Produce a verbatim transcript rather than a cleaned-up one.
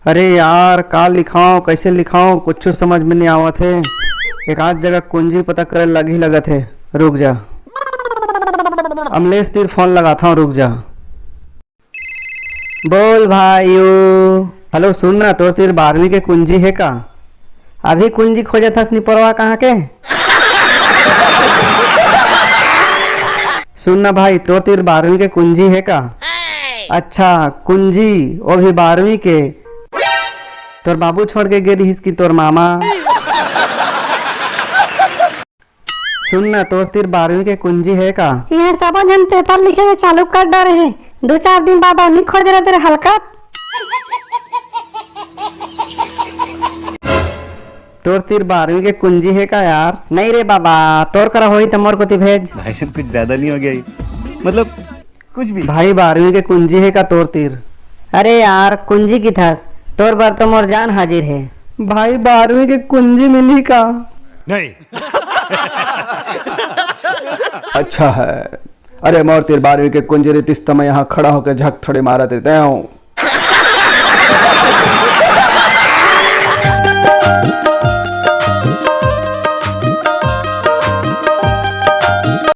अरे यार, का लिखाओं, कैसे लिखाओं, कुछ समझ में नहीं आवत हे। एक आध जगह कुंजी पता करे लग ही लगत हे। रुक जा, अमलेश तीर फोन लगाता हूँ, रुक जा। बोल भाईयो। हेलो, सुन ना, तोर तीर बारहवीं के कुंजी हे का? अभी कुंजी खोजत हस निपोरवा कहाँ के? सुन ना भाई, तोर तीर बारहवीं के कुंजी हे का? अच्छा, कुंजी, वो भी बारहवीं के। तोर बाबू छोड़ के गे रिहिस कि तोर मामा? सुन ना, तोर तीर बारहवीं के कुंजी हे का? इहाँ सबो झन पेपर लिखे के चालू कर डरे हे। दू चार दिन बाद अउ नी खोज रहे तेरे हलकत। तोर तीर बारहवीं के कुंजी हे का यार? नहीं रे बाबा, तोर करा होही त मोर कोती भेज। भाई साहब, कुछ ज्यादा नहीं हो गया ये? मतलब, कुछ भी। भाई, बारहवीं के कुंजी हे का तोर तीर? अरे यार, कुंजी किथस, तोर बर तो मोर जान हाजिर हे। भाई, बारहवीं के कुंजी मिलही का? नहीं। अच्छा है। अरे, मोर तीर बारहवीं के कुंजी रहितिस त मैं यहाँ खड़ा होके झक थोड़ी मारत रहितेंव।